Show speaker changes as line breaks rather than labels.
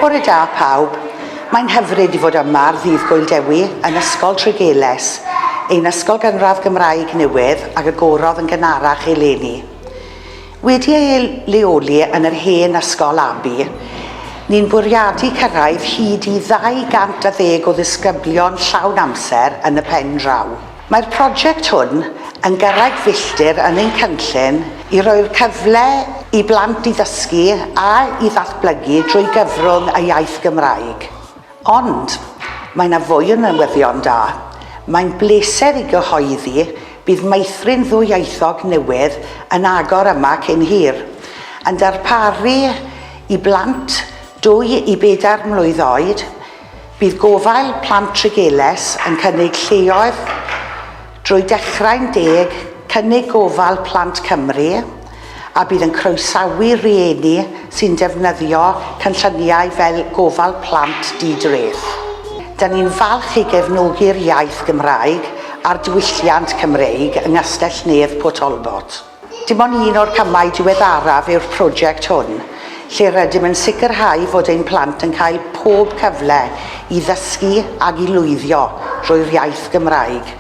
Bore da pawb. Mae'n hyfryd i fod yma ar Ddydd Gŵyl Dewi yn Ysgol Tregeles, ein ysgol gynradd Gymraeg newydd ag agorodd yn gynharach eleni. Wedi ei leoli yn yr hen Ysgol Abbey, ni'n bwriadu cyrraedd hyd i 210 o ddisgyblion llawn amser yn y pen draw. Mae'r prosiect hwn yn garreg filltir yn ein cynllun i roi'r cyfle i blant i ddysgu a i ddatblygu drwy gyfrwng y iaith Gymraeg. Ond, mae 'na fwy o newyddion da. Mae'n bleser i gyhoeddi bydd meithrin ddwyieithog newydd yn agor yma cyn hir, yn darparu i blant dwy i bedair mlwydd oed, Bydd Gofal Plant Tregeles yn cynnig lleoedd drwy Dechrau'n Deg, Cynnig Gofal Plant Cymru, a bydd yn croesawu rhieni sy'n defnyddio cynlluniau fel Gofal Plant Di-dreth. Da ni'n falch i gefnogi'r iaith Gymraeg a'r diwylliant Cymreig yng Nghastell-nedd Port Talbot. Dim ond un o'r camau diweddaraf yw'r prosiect hwn, lle rydym yn sicrhau fod ein plant yn cael pob cyfle i ddysgu ag i lwyddio drwy'r iaith Gymraeg.